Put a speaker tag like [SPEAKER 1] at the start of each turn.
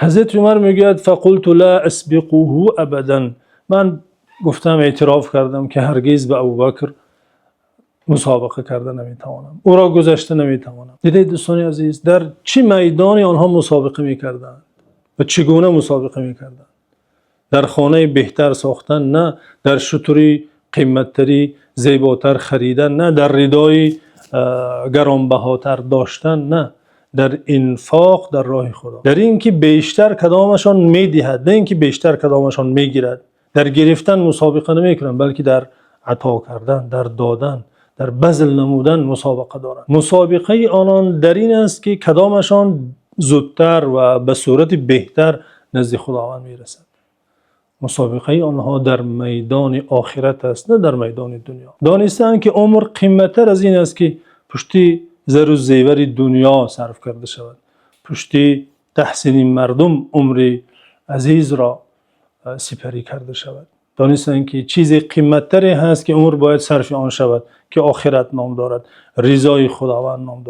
[SPEAKER 1] Ҳазрати Умар мегӯяд: فقلت لا أسبقه أبدا. Ман гуфтам, эътироф кардам, ки ҳаргиз ба Абӯбакр мусобиқа карда наметавонам, ӯро гузашта наметавонам. Дидед, дӯстони азиз, дар чӣ майдоне онҳо мусобиқа мекарданд ва чӣ гуна мусобиқа мекарданд? Дар хонаи беҳтар сохтан? На. Дар шутури қиматтар, зеботар харидан? На. Дар ридои гаронбаҳотар доштан? На. Дар инфоқ дар роҳи Худо, дар инки бештар кадомашон медиҳад, на инки бештар кадомашон мегирад. Дар гирифтан мусобиқа намекунанд, балки дар ато кардан, дар додан, дар базл намудан мусобиқа доранд. Мусобиқаи онон дар ин аст, ки кадомашон зудтар ва ба сурати беҳтар назди Худованд мерасад. Мусобиқаи онҳо дар майдони охират аст, на дар майдони дунё. Донистаанд, ки умр қиматтар аз ин аст, ки пушти зару зевари дунё сарф карда шавад, пушти таҳсини мардум умри азизро сипарӣ карда шавад. Донистанд, ки чизи қиматтаре ҳаст, ки умр бояд сарфи он шавад, ки охират ном дорад, ризои Худованд ном дорад.